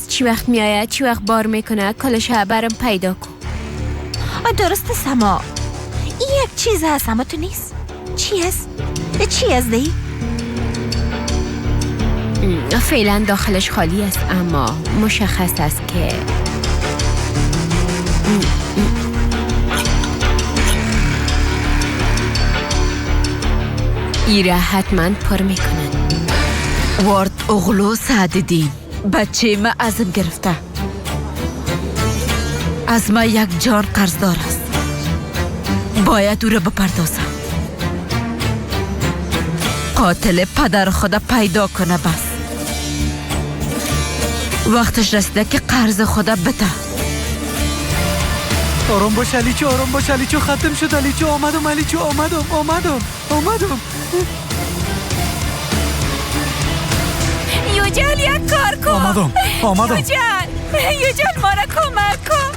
چی وقت میآید، چی وقت بار میکنه، کلش برم پیدا کن. درست است، اما این یک چیز هست اما تو نیست. چی است؟ چی است دی؟ فعلا داخلش خالی است، اما مشخص است که ایره حتما پر میکنن. وارد اغلو سعددین بچه ما ازم گرفته، از ما یک جان قرضدار است، باید او را بپردازم. قاتل پدر خود پیدا کنه. بس وقتش رسیده که قرض خود بده. آرام باش علیچو، آرام باش علیچو، ختم شد علیچو. آمدم علیچو، آمدم آمدم آمدم. یوجل یک کار کن. آمدم آمدم. یوجل، یوجل ما را کمک کن،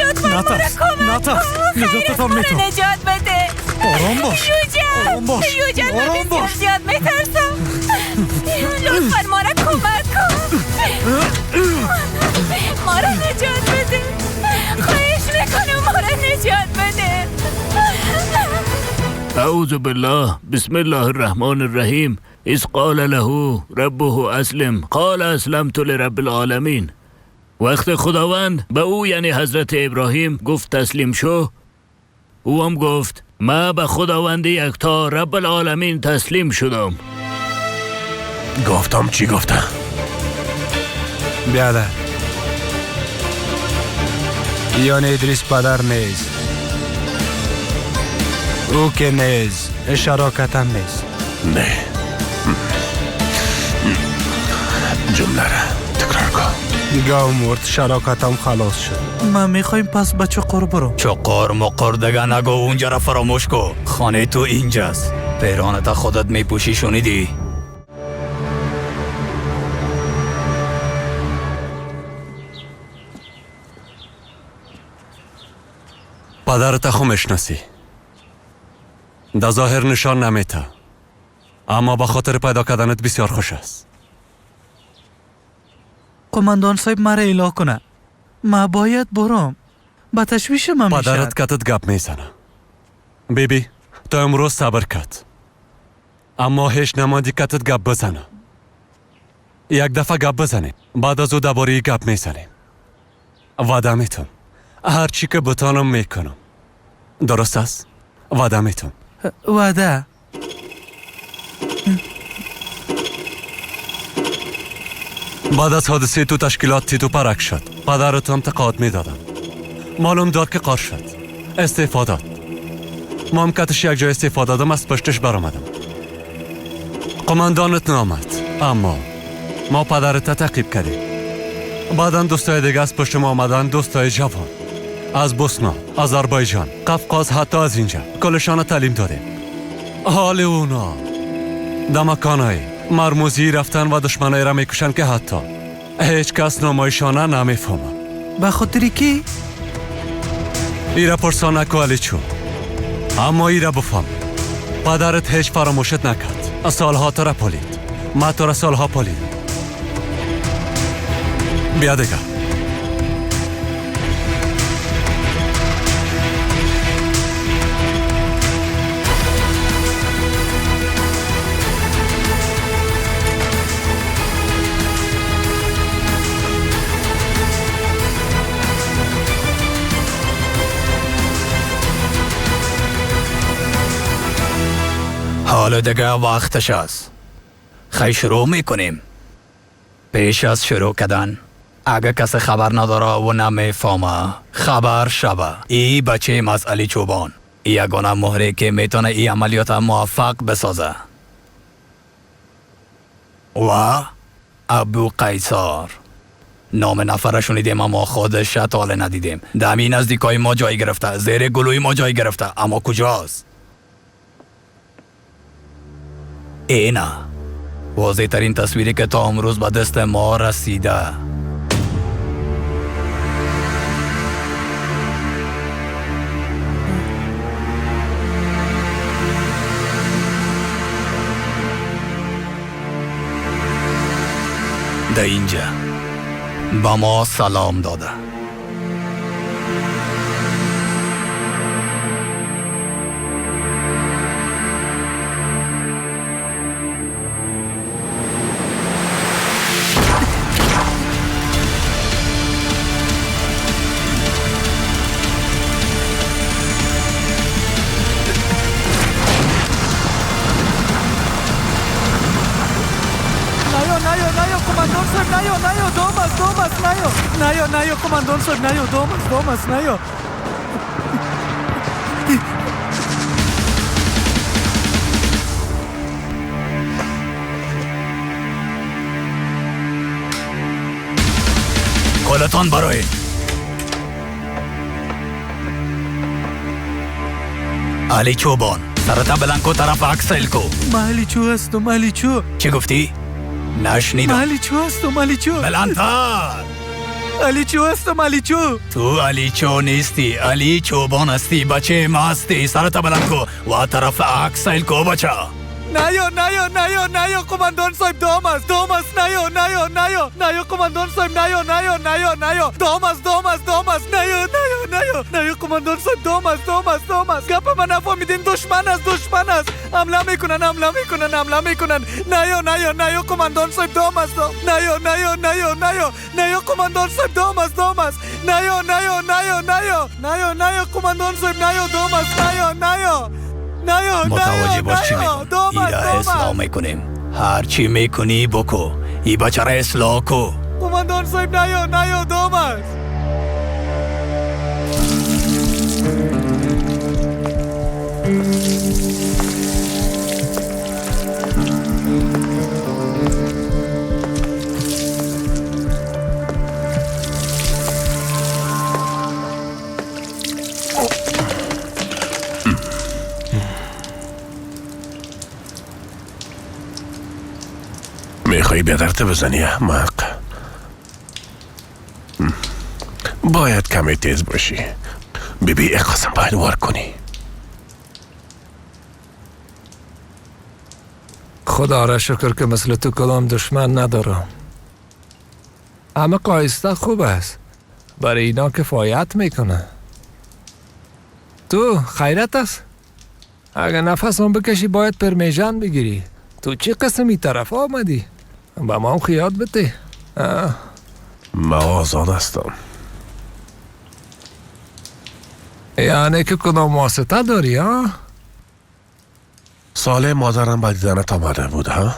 لطفا ما را کمک کن. نجاتتان میتم، نجات بده. آرام باش یوجل، آرام باش، یوجل من آرام بسیار باش. زیاد میترسم، لطفا ما را کمک کن، ما را نجات بده، خواهش میکنم ما را نجات بده. اعوذ بالله، بسم الله الرحمن الرحیم. اذ قال له ربه اسلم قال اسلمت لرب العالمین. وقت خداوند به او یعنی حضرت ابراهیم گفت تسلیم شو، او هم گفت ما به خداوند یکتا رب العالمین تسلیم شدم. گفتم چی گفتم؟ بیادر یعنی ادریس پدر نیست، او که نیست، شراکتم نیست. نه، جمله را تکرار کن. گاو مرد، شراکتم خلاص شد. ما میخوایم پس به چقر برم. چقر مقر دگه نگو، اونجا را فراموش کن. خانه تو اینجاست، پیرانت خودت میپوشی، شنیدی؟ پدرت خو میشناسی، در ظاهر نشان نمیته، اما به خاطر پیدا کردنت بسیار خوش است. قماندان صاحب مرا اعلا کنه، ما باید برم، به تشویش ما میشد. پدرت کتت گپ میزنه. بیبی تو امروز صبر کرد، اما هیچ نماندی کتت گپ بزنه. یک دفعه گپ بزنیم، بعد از او دوباره گپ میزنیم. وعده میتم هرچی که بتانم میکنم. درست است؟ وعده میتم. وعده. بعد از حادثه تو تشکیلات تیتو پرک شد. پدرت هم تقاعد میدادم. معلوم داد که قار شد، استعفا داد. ما هم کتش یک جای استعفا دادم، از پشتش برآمدم. قماندانت نامد، اما ما پدرت تعقیب کردیم. بعدا دوستای دیگه از پشت ما آمدن، دوستای جوان از بوسنا، آذربایجان، قفقاز، حتی از اینجا کلشان تعلیم دادیم. حال اونا در مکانهای مرموزی رفتن و دشمنای را میکشن که حتی هیچ کس نامایشانه نمیفهمه. به خاطر کی؟ ایره پرسان نکو علی چو، اما ایره بفهم پدرت هیچ فراموشت نکرد. سالها تو را پالید، ما تو را سالها پالیدم. بیا دیگه. حالا دیگه وقتش است. خی شروع میکنیم. پیش از شروع کردن اگه کسی خبر نداره و نمیفهمه خبر شبه. ای بچه مسئله چوبان یگانه مهره که میتونه ای عملیات موفق بسازه و ابو قیصار. نام نفر شنیدیم اما خودش تا ندیدیم. دمی نزدیکای ما جای گرفته، زیر گلوی ما جای گرفته، اما کجاست؟ اینا واضح ترین تصویری که تا امروز به دست ما رسیده. در اینجا Ба мо салом дода. نیو قماندان صاحب، نیو، دام است، نیو. کلتان برای علی چوبان، سرتا بلند کو، طرف عکس کو. من علی چو هستم، علی چو. چی گفتی؟ نشنیدم. من علی چو هستم، علی چو. بلندتر. علی چو هستم، علی چو. تو علی چو نیستی، علی چوبان هستی، بچه ما هستی. سرتا بلند کو و طرف عکس کو بچه. نیو نیو نیو نیو قماندان صاحب، دام است، دام است، نیو نیو نیو نیو قماندان صاحب، نیو نیو نیو نیو دام است، دام است، دام است، نیو نیو نیو نیو قماندان صاحب، دام است، دام است، دام است. گپ من نفهمیدین، دشمن است، دشمن است، حمله میکنن، حمله میکنن، حمله میکنن. نیو نیو نیو قماندان صاحب، دام است، نیو نیو نیو نیو نیو قماندان صاحب، دام است، دام است، نیو نیو نیو نیو نیو نیو قماندان صاحب، نیو دام است، نیو نیو. متوجه باش چی میگم. ایره اصلاح میکنیم. هر چی میکنی بکو. ای بچه را اصلاح کو. قماندان صاحب، نیو نیو دام است. میخوایی بیادرت بزنی احمق؟ باید کمی تیز باشی. بیبی اقاسم باید وار کنی. خدا را شکر که مثل تو کدام دشمن ندارم. همه قایسته خوب است، برای اینا کفایت میکنه. تو خیرت است؟ اگه نفسم بکشی باید پرمیژن بگیری. تو چی قسمی طرف آمدی؟ به ما هم خیاد بده. ما آزاد هستم. یعنی که کدام واسطه داری ها؟ سال مادرم با دیدنت آمده بود ها؟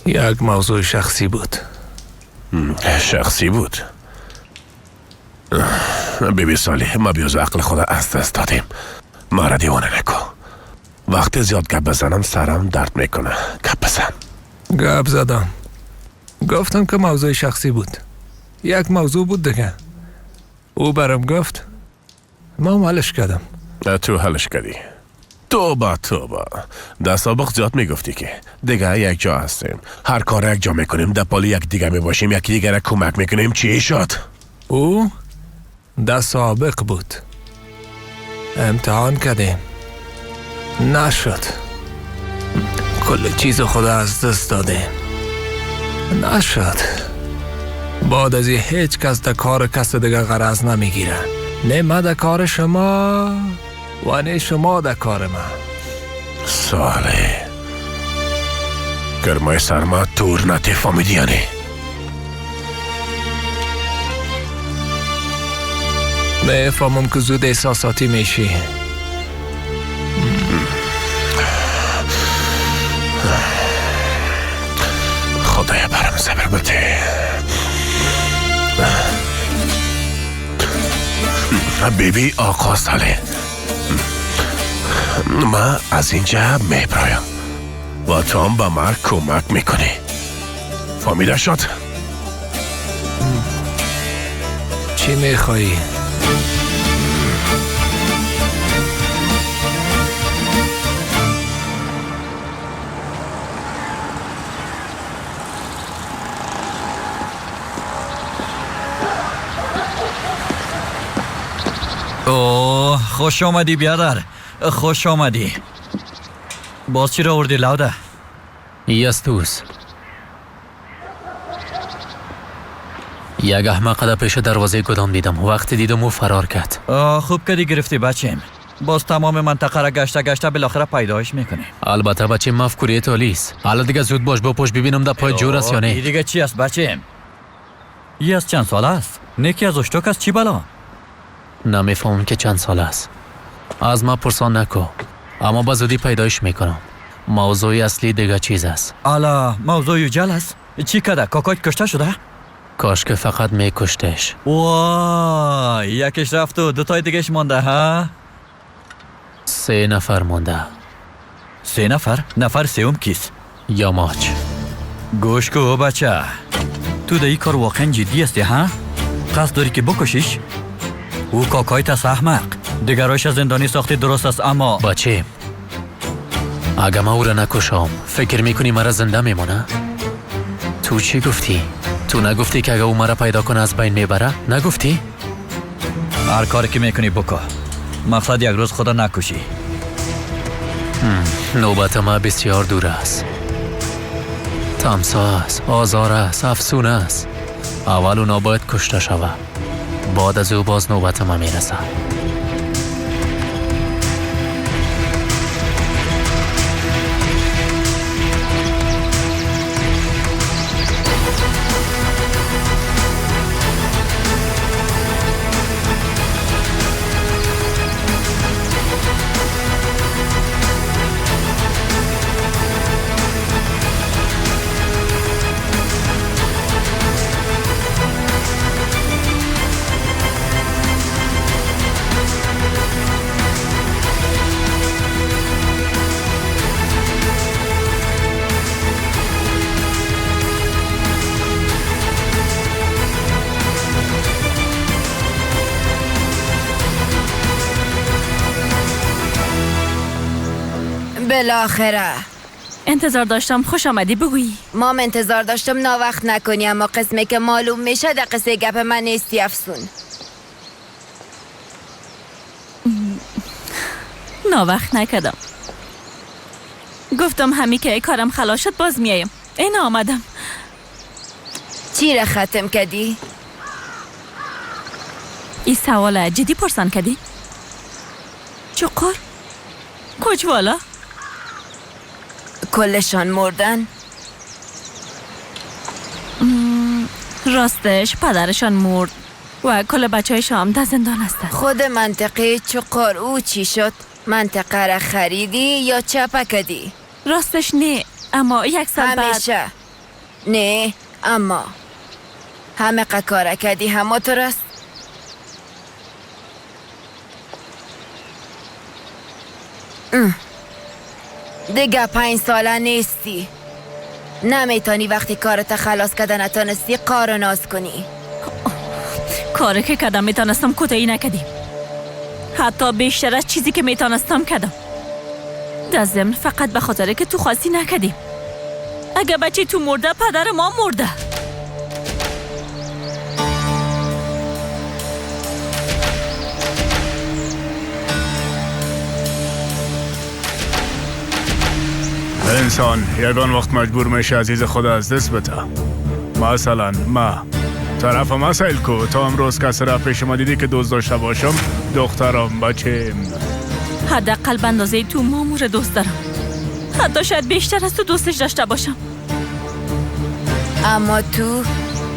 یک موضوع شخصی بود. شخصی بود؟ بیبی سالی، ما بیوز عقل خدا از دست دادیم. ما را دیوانه نکن. وقتی زیاد گپ بزنم سرم درد میکنه. گپ بزن. گپ زدم. گفتم که موضوع شخصی بود. یک موضوع بود دیگه. او برم گفت، ما حلش کردم. تو حلش کردی؟ توبه توبه. در سابق زیاد میگفتی که دیگه یک جا هستیم، هر کار یک جا میکنیم، در پالی یک دیگه میباشیم، یکی دیگه را کمک میکنیم. چی شد؟ او در سابق بود. امتحان کردیم، نشد. کل چیز خدا از دست دادیم، نشد. بعد از این هیچ کس در کار کس دیگه غرض نمیگیره. نه من در کار شما و نه شما در کار من. ساله گرمای سرما تور نتی فهمیدی یعنی؟ میفهمم که زود احساساتی میشی. خدایا برم صبر بده. بیبی آقا ساله، من از اینجا میبرایم و تو هم به من کمک میکنی. فهمیده شد؟ چی میخوایی؟ اوه خوش آمدی بیادر، خوش آمدی. باز چی را آوردی لاوده؟ ای از توست. یک احمق در پیش دروازه گدام دیدم. وقتی دیدم او فرار کرد. خوب کدی گرفتی بچیم. باز تمام منطقه را گشته گشته بالاخره پیدایش میکنیم. البته بچه مفکوری تالیس. حالا دیگه زود باش با پشت ببینم در پای جور است یا نه. دیگه چی است بچیم؟ ای از چند سال است؟ نیکی از اشتوک است چی بلا؟ نمیفهمم که چند سال است. از ما پرسان نکو. اما با زودی پیدایش میکنم. موضوع اصلی دیگه چیز است. الا موضوع جل است. چی کده؟ کاکایت کشته شده؟ کاش که فقط میکشتش. وای یکیش رفت و دو تای دیگهش مانده ها؟ 3 نفر مانده. 3 نفر؟ نفر سوم کیست؟ یاماچ. گوش کو بچه، تو در این کار واقعا جدی هستی ها؟ قصد داری که بکشیش؟ او کاکایت است احمق. دیگرایش زندانی ساختی درست است اما بچه اگه ما او را نکشم فکر میکنی مرا زنده میمانه؟ تو چی گفتی؟ تو نگفتی که اگه او مرا پیدا کنه از بین میبره؟ نگفتی؟ هر کاری که میکنی بکن. مقصد یک روز خدا نکشی. نوبت ما بسیار دور است. تمساح است، آزار است، افسون است. اول اونا باید کشته شوه، بعد از او باز نوبت ما میرسه. بالاخره انتظار داشتم خوش آمدی بگویی. مام انتظار داشتم ناوقت نکنی، اما قسمه که معلوم میشه در قصه گپ من نیستی افسون. ناوقت نکردم. گفتم همی که کارم خلاص شد باز میایم. این آمدم. چی را ختم کردی؟ این سوال جدی پرسان کردی؟ چقر؟ کجوالا؟ کلشان مردن؟ راستش پدرشان مرد و کل بچه های هم در زندان هستند. خود منطقه چقر او چی شد؟ منطقه را خریدی یا چپه کدی؟ راستش نه، اما یک سال بعد همیشه نه، اما همه کاره کدی همه تو راست. دیگه 5 ساله نیستی. نمیتونی وقتی کارت خلاص کده نتانستی قار و ناز کنی. کاری که کدم میتونستم کتایی نکدیم. حتی بیشتر از چیزی که میتونستم کدم. در ضمن فقط به خاطر که تو خواستی نکدیم. اگه بچه تو مرده پدر ما مرده. انسان یگان وقت مجبور میشه عزیز خود از دست بده. مثلا ما طرف ما سیل کو تا امروز کسی را پیش ما دیدی که دوست داشته باشم؟ دخترم، بچیم. حداقل به اندازه تو مامور دوست دارم. حتی شاید بیشتر از تو دوستش داشته باشم. اما تو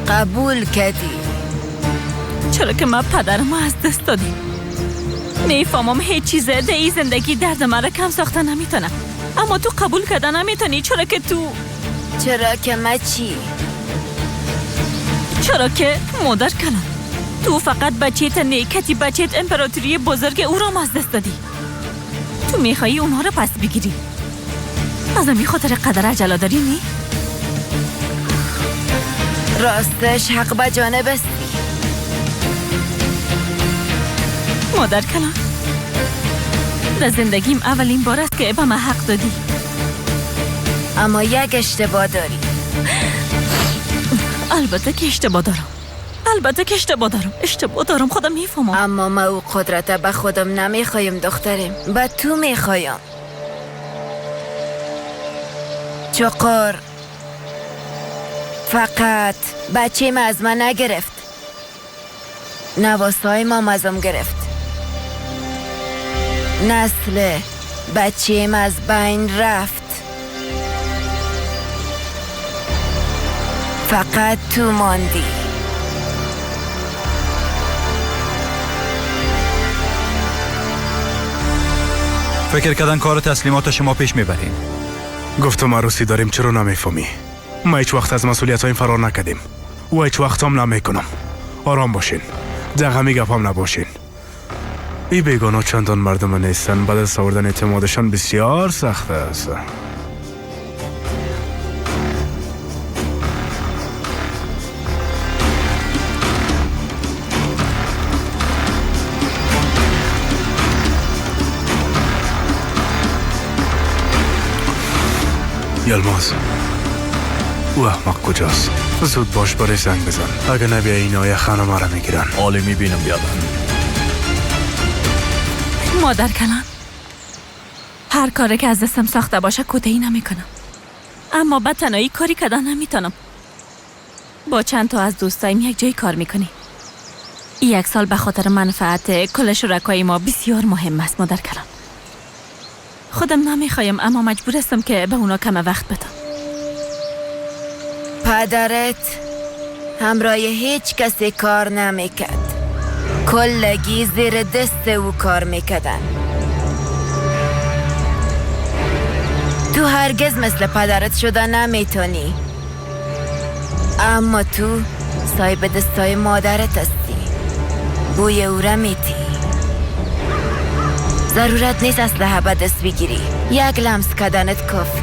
قبول کردی. چرا که من پدرم از دست دادیم. میفهمم هیچ چیز در این زندگی درد مرا کم ساخته نمیتونم. اما تو قبول کرده نمیتونی. چرا که تو چرا که من چی؟ چرا که مادر کلم تو فقط بچهت نیکتی، بچهت امپراتوری بزرگ او را از دست دادی. تو میخوایی اونها را پس بگیری. از می خاطر قدر عجله داری نی؟ راستش حق به جانب استی مادر کلم. در زندگیم اولین بار است که به من حق دادی. اما یک اشتباه داری. البته که اشتباه دارم. البته که اشتباه دارم. اشتباه دارم، خودم میفهمم. اما ما او قدرت به خودم نمیخوایم دخترم، به تو میخوایم. چقر فقط بچه ما از من نگرفت. نواسای ما ازم گرفت. نسل بچیم از بین رفت. فقط تو ماندی. فکر کردن کار تسلیمات شما پیش میبرین. گفتم عروسی داریم، چرا نمیفهمی؟ ما هیچ وقت از مسئولیت هایم فرار نکردیم و هیچ وقت هم نمیکنم. آرام باشین، دغمی گپام نباشین. ای بیگانا چندان مردم نیستن، بعد از آوردن اعتمادشان بسیار سخت است. یلماز، او احمق کجاست؟ زود باش برای زنگ بزن. اگه نبیای اینا یه خانم را میگیرن. حالی میبینم بیادن. مادر کلان، هر کاری که از دستم ساخته باشه کوتاهی نمیکنم، اما به تنهایی کاری کردن نمیتونم. با چند تا از دوستایم یک جای کار میکنی. یک سال به خاطر منفعت کل شرکای ما بسیار مهم است مادر کلان. خودم نمیخوایم اما مجبور هستم که به اونا کم وقت بدم. پدرت همراه هیچ کسی کار نمیکرد. کلگی زیر دست او کار میکردن. تو هرگز مثل پدرت شده نمیتونی، اما تو صاحب دستای مادرت هستی. بوی او را میتی. ضرورت نیست اسلحه به دست بگیری، یک لمس کردنت کافی.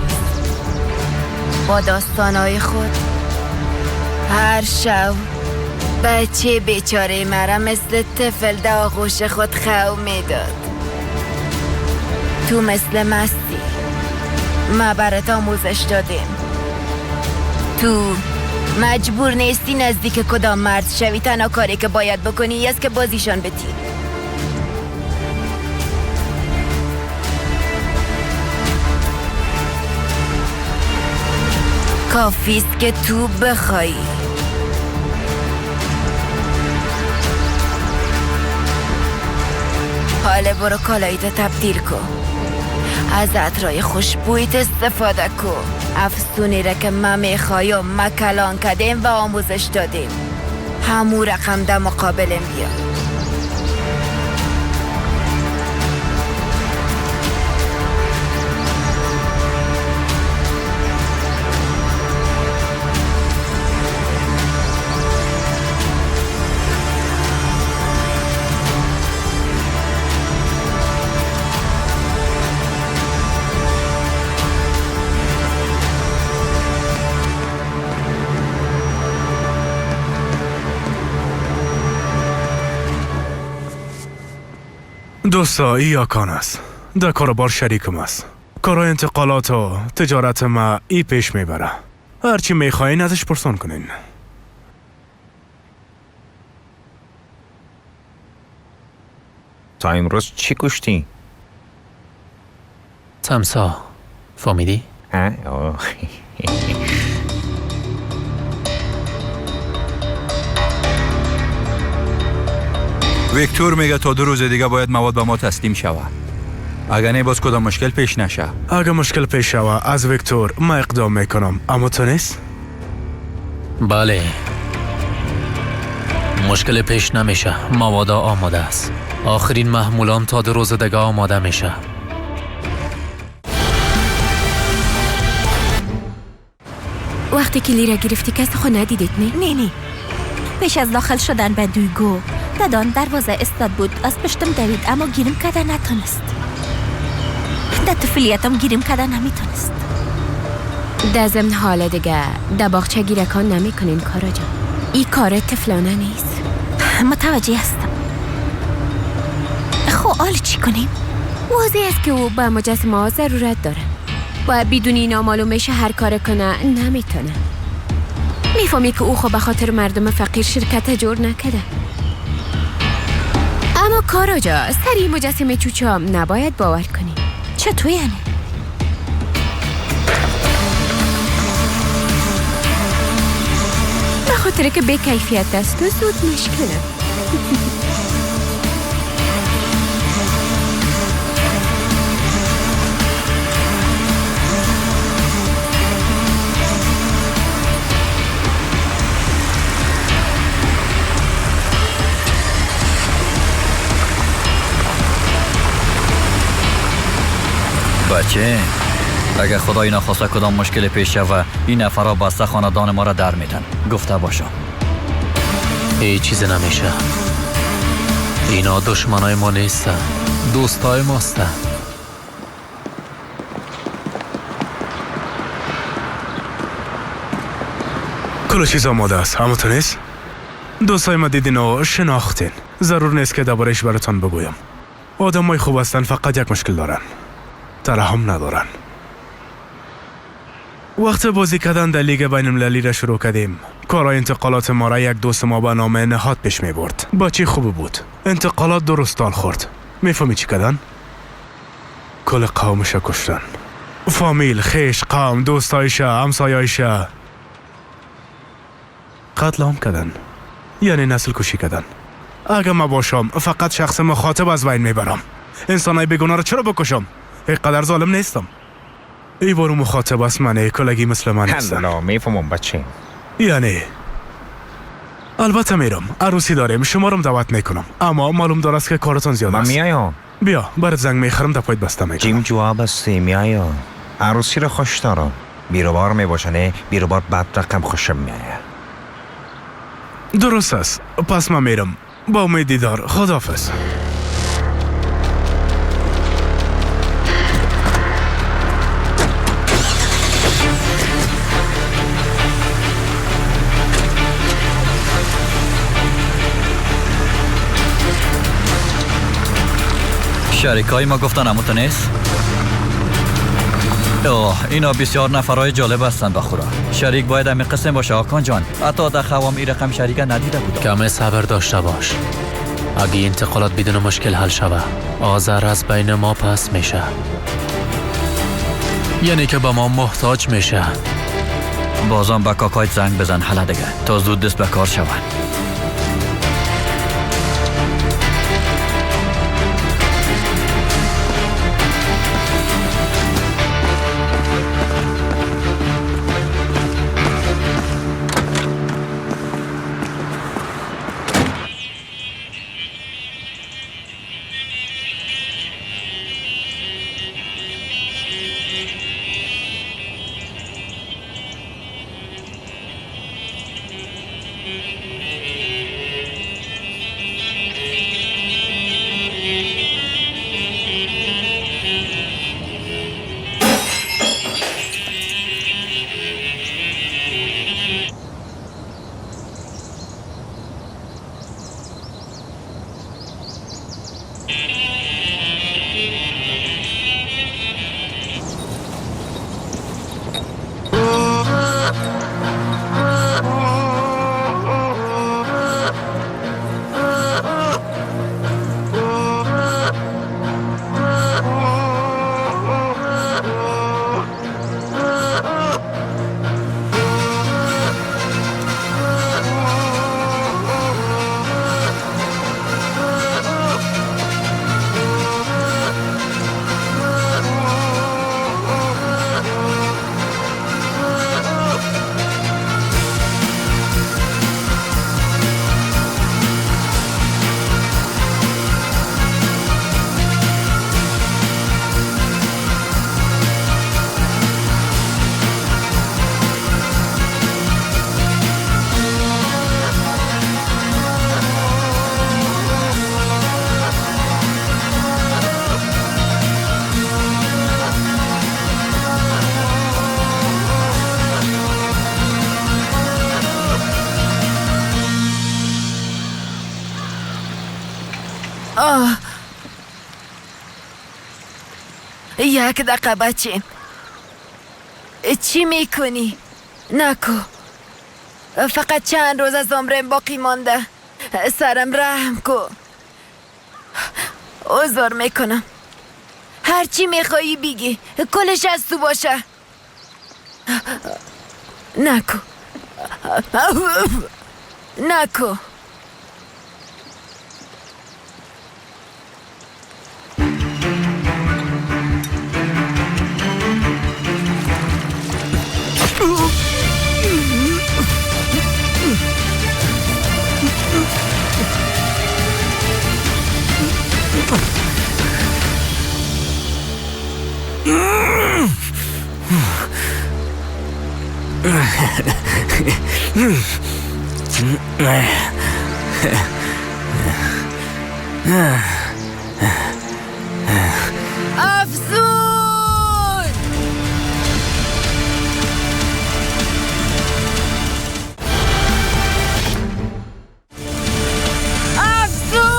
با داستانهای خود هر شب بچه بیچاره مرا مثل طفل در آغوش خود خو میداد. تو مثل مستی، ما برات آموزش دادیم. تو مجبور نیستی نزدیک کدام مرد شوی. تنها کاری که باید بکنی است که بازیشان بتی. کافی است که تو بخوایی. حالا برو کالاییت تبدیل کن، از عطرای خوشبویت استفاده کن. افسونی را که ما میخوایم ما کلان کردیم و آموزش دادیم، همو رقم در مقابلم بیا. دوستا، ای یاکان است. در کاروبار شریکم است. کارهای انتقالات و تجارت ما ای پیش میبره. هرچی میخواین ازش پرسان کنین. تا امروز چی کشتی؟ تمساح. فهمیدی؟ ها؟ ویکتور میگه تا 2 روز دیگه باید مواد به ما تسلیم شود. اگه نه باز کدام مشکل پیش نشه. اگه مشکل پیش شوه از ویکتور ما اقدام میکنم، اما تو نیست؟ بله، مشکل پیش نمیشه. مواد آماده است. آخرین محمولان تا 2 روز دیگه آماده میشه. وقتی که لیره گرفتی کس خود ندیدید نه؟ نه نه، پیش از داخل شدن به دویگو ددان دروازه استاد بود. از پشتم دوید اما گیرم کده نتونست. در طفلیتم گیرم کده نمیتونست. در ضمن حال دیگه در باغچه گیرکان نمیکنین کارا جان. این کار طفلانه نیست. متوجه هستم. خب حال چی کنیم؟ واضح است که او به مجسمه ها ضرورت داره و بدون اینا معلوم میشه هر کار کنه نمیتونه. میفهمی که او خب به خاطر مردم فقیر شرکت جور نکرده. اما کاراجا سری مجسمه چوچام نباید باور کنی. چطور یعنی؟ به خاطر که به کیفیت است و زود مشکنه. بچه اگه خدای نخواسته کدام مشکل پیش شوه این نفرها بسته خاندان ما را در میتن. گفته باشم هیچ چیز نمیشه. اینا دشمنای ما نیستن، دوستای ماستن. کل چیز آماده است، همونطور نیست؟ دوستای ما دیدین و شناختین. ضرور نیست که درباره‌اش براتان بگویم. آدمای خوب هستن، فقط یک مشکل دارن، ترحم ندارن. وقت بازی کردن در لیگ بین المللی را شروع کردیم. کارهای انتقالات ما را یک دوست ما به نام نهاد پیش می برد. بچه خوب بود. انتقالات درستال خورد. میفهمی چی کردن؟ کل قومش کشتن. فامیل، خیش، قوم، دوستایش، همسایایش قتل عام کردن. یعنی نسل کشی کردن. اگه ما باشم فقط شخص مخاطب از بین میبرم. انسانای بیگناه را چرا بکشم؟ اینقدر ظالم نیستم. ای بارو مخاطب است منه، کلگی مثل من نیستن. الله میفهمم بچه. یعنی البته میرم، عروسی داریم، شما رو دعوت میکنم، اما معلوم دار است که کارتون زیاد است. من میایم. بیا برات زنگ میخرم، در پایت بسته میکنم. جیم جواب است میایم. عروسی رو خوش دارم. بیروبار میباشنه، بیروبار بد رقم خوشم میآید. درست است. پس من میرم. با امید دیدار. خداحافظ. شریکای ما گفتن اموتو نیست؟ اوه اینا بسیار نفرهای جالب هستند بخورا. شریک باید همین قسم باشه آکان جان. حتی در خوام این رقم شریک ندیده بودم. کم صبر داشته باش. اگه انتقالات بدون مشکل حل شوه، آذر از بین ما پس میشه. یعنی که به ما محتاج میشه. بازم به کاکایت زنگ بزن حالا دیگه تا زود دست به کار شوند. یک دقیقه بچه، چی میکنی؟ نکو، فقط چند روز از عمرم باقی مانده. سرم رحم کو. عذر میکنم. هرچی میخوایی بگی، کلش از تو باشه. نکو نکو. Афзун! Афзун!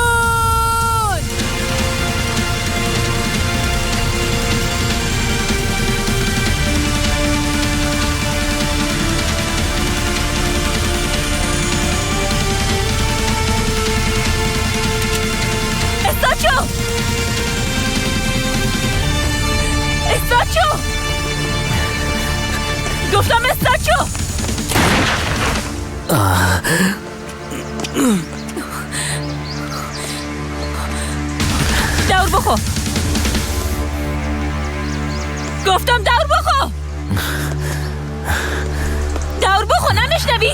Источу! Источу! Гуфтам источу! Давр бухо! Гуфтам давр бухо! Давр бухо, намешнавӣ?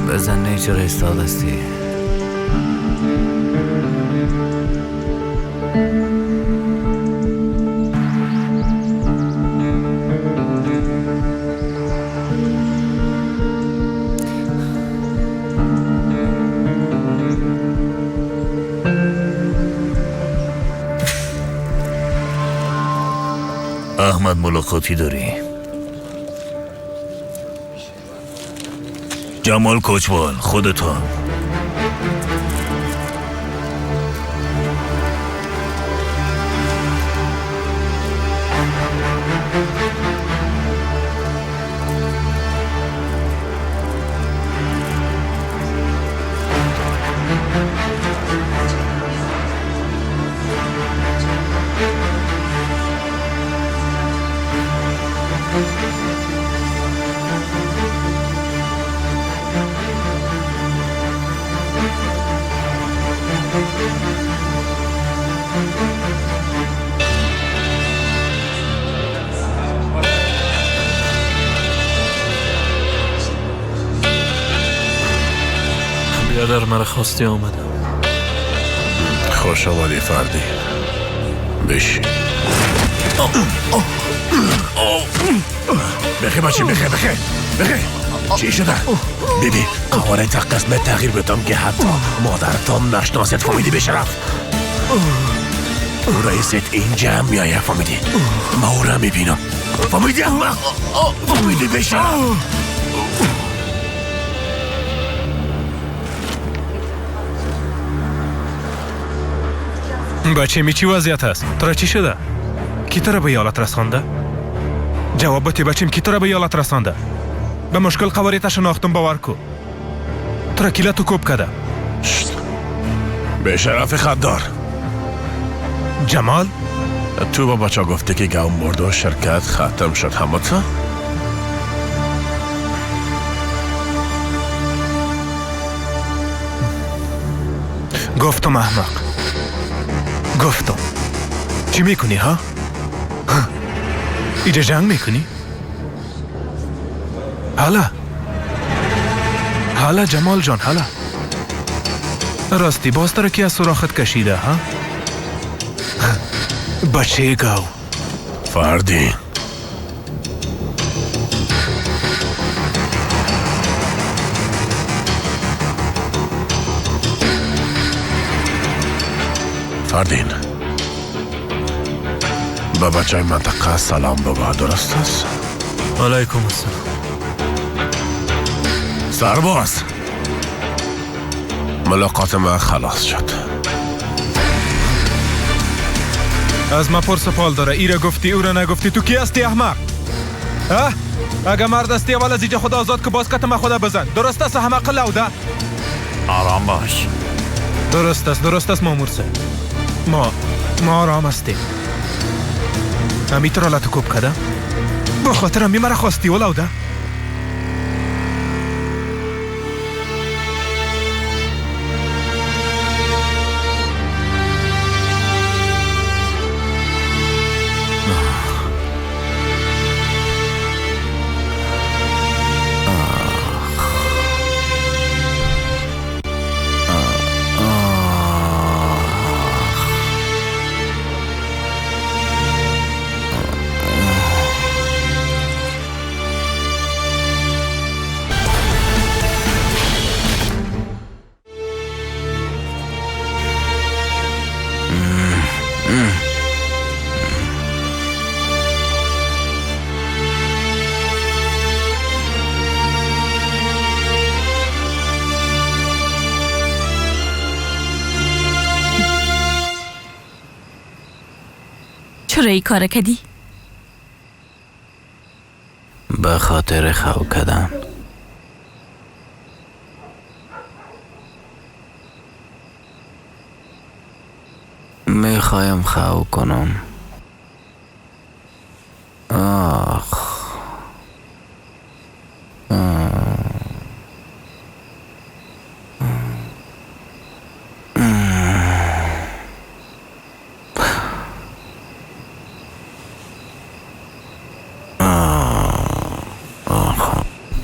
بزن چرا ایستادستی؟ احمد ملاقاتی داری. جمال کوچوال خودتان. بیادر مرا خواستی آمدم. خوش آمدی فردی. بشین. بخی بچه، بخی بخی بخی. چی شده؟ بیبی قواره تا قسمت تغییر بدم که حتی مادرتان نشناسد. فهمیدی بشرف؟ رئیست اینجا میایه. فهمیدی؟ ما او را میبینم. فهمیدی احمق؟ فهمیدی بشرف؟ بچه چی وضعیت است؟ تو را چی شده؟ کی تو را به ایالت رسانده؟ جواب بده بچیم، کی تو را به ایالت رسانده؟ به مشکل قواریت شناختم، باور کو. تو را کی لتو کوب کده؟ به شرف خدار. جمال؟ تو با بچه گفته که گام مرد و شرکت ختم شد. همه تو؟ گفتم احمق. گفتم چی میکنی ها؟ اینجا جنگ میکنی؟ حالا حالا جمال جان، حالا راستی باز تره کی از سوراخت کشیده ها؟ بچه گاو. فردی فردین، به بچه منطقه سلام بگو، درست است؟ علیکم السلام. سرباز، ملاقات ما خلاص شد. از ما پرس پال داره. ایره گفتی او را نگفتی. تو کی هستی احمق؟ ها؟ اگه مرد هستی اول از اینجا خدا آزاد که باز کت ما خدا بزن. درست است احمق لوده؟ آرام باش. درست است، درست است مامور صاحب. ما آرام هستیم. همی تو را لطو کوب کردم به خاطر همی مرا خواستی ولوده. چرا ای کار کردی؟ به خاطر خو کردن. میخوایم خو کنم. آخ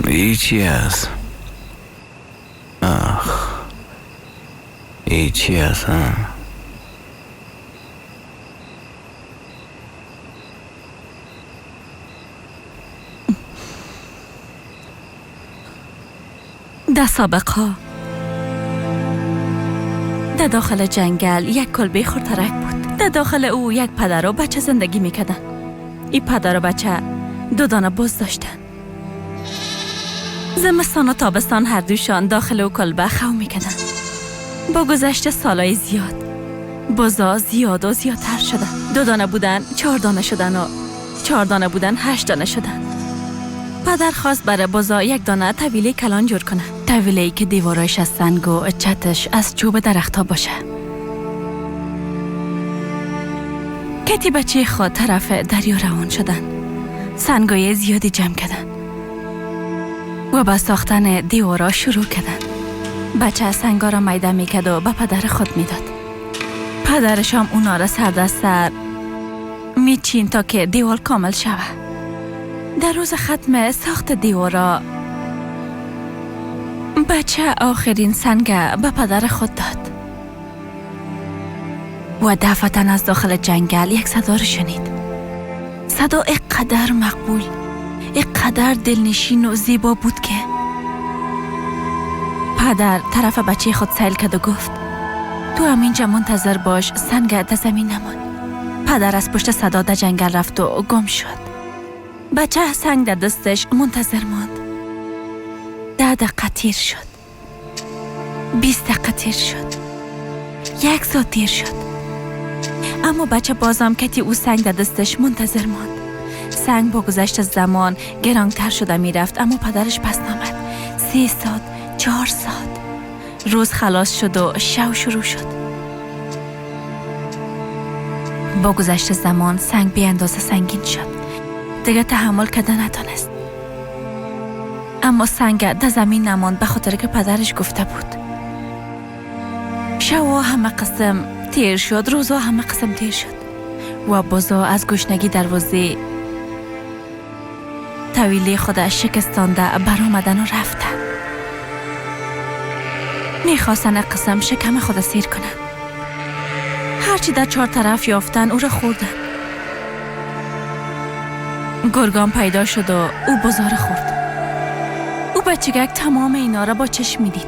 ای چی است؟ آخ ای چی است؟ در سابق ها در داخل جنگل یک کلبه خورترک بود. در داخل او یک پدر و بچه زندگی میکردن. این پدر و بچه دو دانه بز داشتن. زمستان و تابستان هر دوشان داخل او کلبه خو میکردن. با گذشت سالهای زیاد بزا زیاد و زیادتر شدن. دو دانه بودن 4 دانه شدن و 4 دانه بودن 8 دانه شدن. پدر خواست برای بزا یک دانه طویله کلان جور کنه. طویله‌ای که دیوارایش از سنگ و چتش از چوب درختها باشه. کتی بچه خود طرف دریا روان شدن. سنگای زیادی جمع کردن و به ساختن دیوارا شروع کردن. بچه سنگا را میده میکرد و به پدر خود میداد. پدرش هم اونا را سر در سر میچین تا که دیوار کامل شوه. در روز ختم ساخت دیوارا بچه آخرین سنگ به پدر خود داد و دفعتاً از داخل جنگل یک صدا را شنید. صدا اینقدر مقبول، اینقدر دلنشین و زیبا بود که پدر طرف بچه خود سیل کرد و گفت تو همینجا منتظر باش، سنگ در زمین نمان. پدر از پشت صدا در جنگل رفت و گم شد. بچه سنگ در دستش منتظر ماند. 10 دقیقه تیر شد، 20 دقیقه تیر شد، 1 ساعت تیر شد. اما بچه بازم کتی او سنگ در دستش منتظر ماند. سنگ با گذشت زمان گرانتر شده می رفت، اما پدرش پس نامد. 3 ساعت، 4 ساعت. روز خلاص شد و شو شروع شد. با گذشت زمان سنگ بی اندازه سنگین شد. دیگه تحمل کرده نتانست. اما سنگ در زمین نماند به خاطر که پدرش گفته بود. شوا همه قسم تیر شد، روزا همه قسم تیر شد و بزا از گشنگی دروازه طویله خودش شکستانده برآمدن و رفتن. میخواستن قسم شکم خود سیر کنن. هرچی در 4 طرف یافتن او را خوردن. گرگان پیدا شد و او بزاره خورد. او بچگک تمام اینا را با چشم میدید،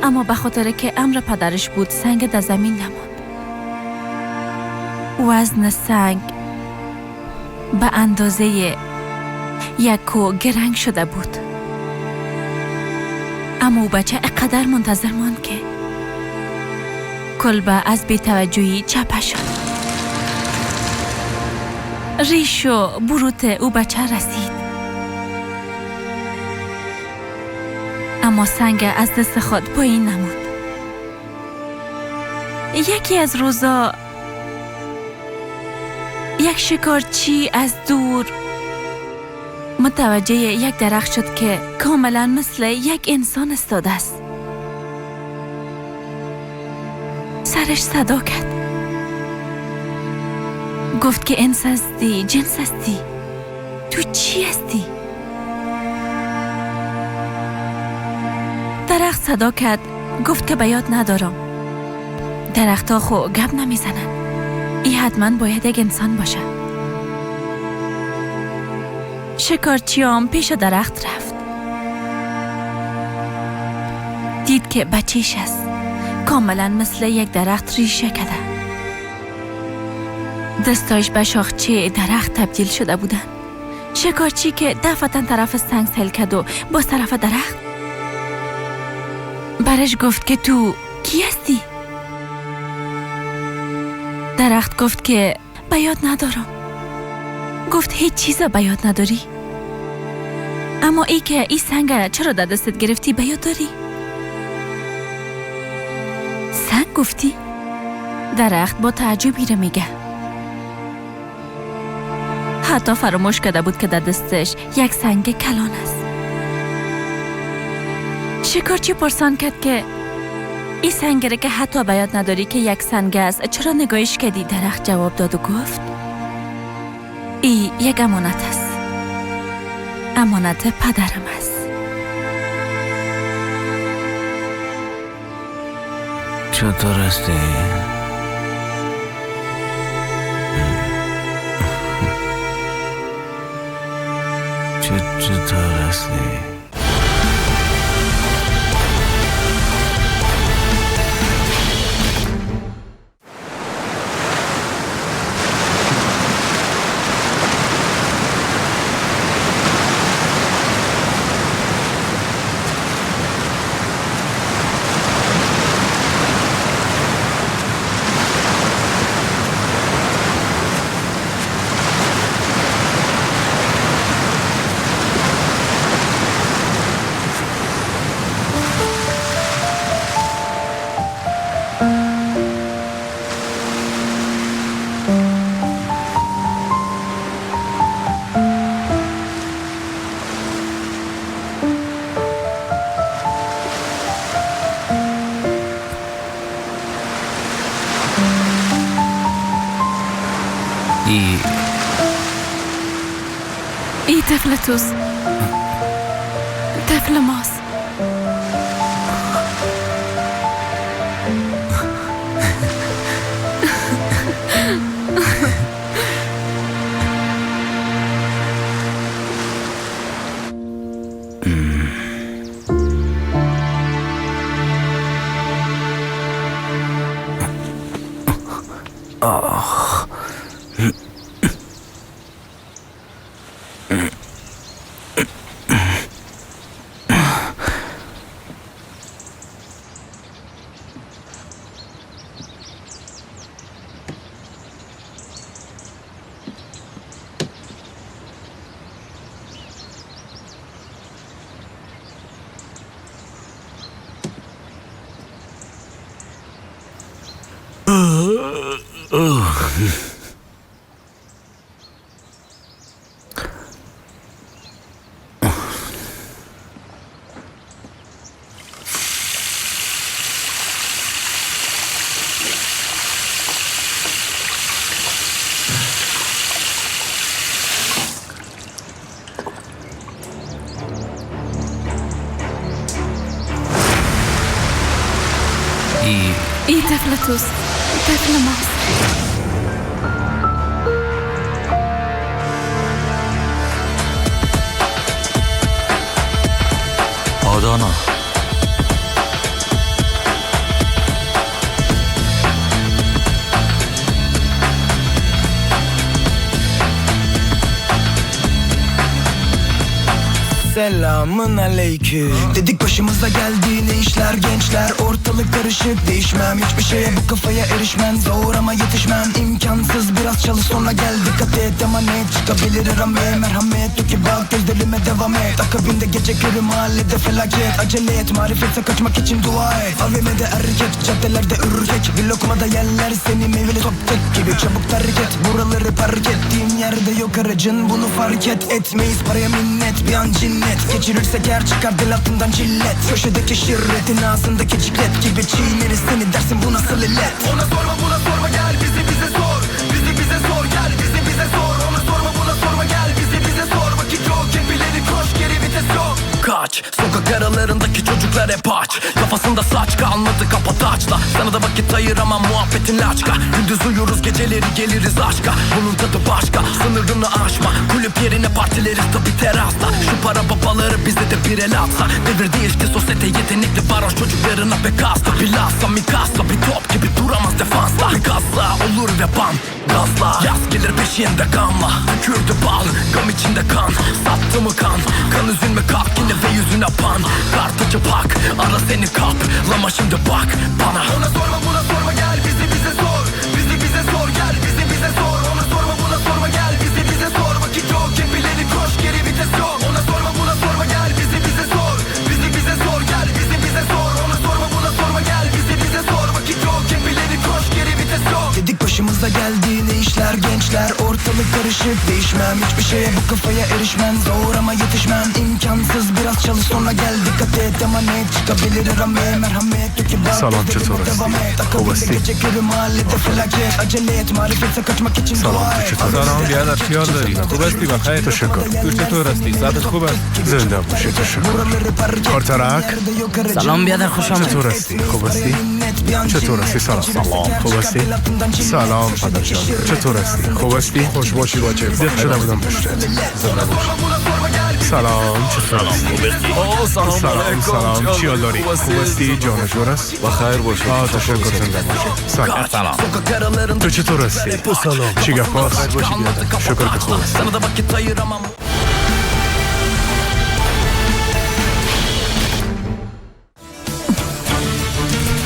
اما به خاطر که امر پدرش بود سنگ در زمین نماند. وزن سنگ به اندازه 1 گرنگ شده بود. اما او بچه اقدر منتظر ماند که کلبه از بی‌توجهی چپه شد. ریش و بروت او بچه رسید. اما سنگ از دست خود پایین نماند. یکی از روزا یک شکارچی از دور متوجه یک درخت شد که کاملا مثل یک انسان استاده است. سرش صدا کرد. گفت که انس هستی، جنس هستی، تو چی هستی؟ درخت صدا کرد، گفت که به یاد ندارم. درخت ها خو گپ نمیزنن. ای حتما باید یک انسان باشه. شکارچیام پیش درخت رفت. دید که بچه‌ش است. کاملا مثل یک درخت ریشه کرده. دستایش به شاخچه درخت تبدیل شده بودن. شکارچی که دفعتا طرف سنگ سیل کرد و باز طرف درخت، برش گفت که تو کی هستی؟ درخت گفت که به یاد ندارم. گفت هیچ چیز به یاد نداری؟ اما ای که ای سنگ چرا در دستت گرفتی به یاد داری؟ سنگ گفتی؟ درخت با تعجب ایره میگه. حتی فراموش کرده بود که در دستش یک سنگ کلان است. شکارچی پرسان کرد که این سنگ را که حتی به یاد نداری که یک سنگ است چرا نگاهش کردی؟ درخت جواب داد و گفت ای یک امانت است. امانت پدرم است. چطور هستی؟ چطور هستی؟ ای طفل توست. طفل ماست. آخ. ای طفل توست. طفل ماست. آدانا. Selamın aleyküm. Dedik başımıza geldi ne işler gençler. Ortalık karışık, değişmem hiçbir şeye, bu kafaya erişmem. Zor ama yetişmem, imkansız biraz. Biraz çalış sonra gel dikkat et emanet. Çıkabilir her an ve merhamet. Dur ki bak gözlerime devam et. Akabinde gece körü mahallede felaket. Acele et marifetse kaçmak için dua et. AVM'de erkek caddelerde ürkek. Bir lokma da yerler seni meyveli top tek gibi. Çabuk terk et buraları park ettiğim yerde yok aracın. Bunu fark et etmeyiz paraya minnet. Bir an cinnet geçirirsek her çıkar dil altından cillet. Köşedeki şirretin ağzındaki ciklet gibi çiğneriz seni dersin bu nasıl illet. Ona sorma buna sorma gel bizi bize sor. Bizi bize sor gel bizi bize sor. Ona sorma buna sorma gel bizi bize sor. Vakit yok hep ileri koş geri vites yok. Kaç sokak aralarındaki çocuklar hep aç. Kafasında saç kalmadı kapat açla. Sana da vakit ayıramam muhabbetin laçka. Gündüz uyuruz geceleri geliriz aşka. Bunun tadı başka sınırını aşma. Kulüp yerine partileriz tabi terasta. Şu para babaları bize de bir el atsa. Devir değişti sosyete yetenekli varoş çocuklarına pek hasta. Bilhassa mikasa bir top gibi duramaz defansta. Bir gazla olur ve bam gazla. Yaz gelir peşinde gamla. Tükürdü bal gam içinde kan. Sattı mı kan kan üzülme kalk yine ve yüzüne pan. Kartıcı pak ara seni kap lama şimdi bak bana. Ona sorma buna sorma gel bizi bize sor. Bizi bize sor gel bizi bize sor. Ona sorma buna sorma gel bizi bize sor. Vakit yok hep ileri koş geri vites yok. Ona sorma buna sorma gel bizi bize sor. Bizi bize sor gel bizi bize sor. Ona sorma buna sorma gel bizi bize sor. Vakit yok hep ileri koş geri vites yok. Dedik başımıza geldi ne işler gençler. Ortalık karışık değişmem hiçbir şeye bu kafaya erişmem. Zor ama yetişmem imkansız biraz çalış sonra gel dikkat et emanet. Çıkabilir her an ve merhamet. Dur ki bak Salam چطور devam et. هستی؟ خوب Akabinde هستی؟ gece körü mahallede felaket. Acele et marifetse kaçmak için سلام dua تو et. چطور سلام بیادر چیار داری؟ خوب هستی بخیر تشکر. تو چطور هستی؟ صحتت خوب است؟ زنده باشی تشکر. کارترک سلام بیادر خوش آمدید. چطور هستی؟ خوب هستی؟ چطور هستی؟ سلام سلام خوب هستی؟ سلام پدر جان چطور هستی؟ خوب هستی؟ خوش باشی بچه دق شده بودم پشتت زنده باشی سلام چطور هستی؟ سلام سلام علیکم. سلام چی حال داری؟ خوب هستی؟ خوب هستی؟ جان جور است؟ بخیر باشی تشکر زنده باشی سلام Sokak aralarında تو چطور هستی؟ سلام چی گپ هست؟ شکر که خوب هستی Sana da vakit ayıramam.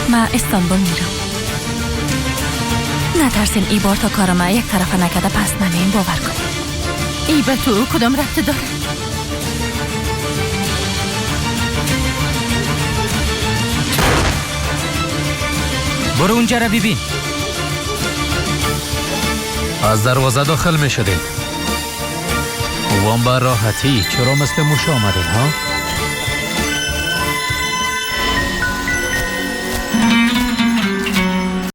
من استانبول میرم. نترسین ای بار تا کار من یک طرفه نکده پس نمیم باور کن. ای به تو کدام ربط داره؟ برو اونجا را ببین. از دروازه داخل می شدیم. وان به راحتی چرا مثل موش آمدین ها؟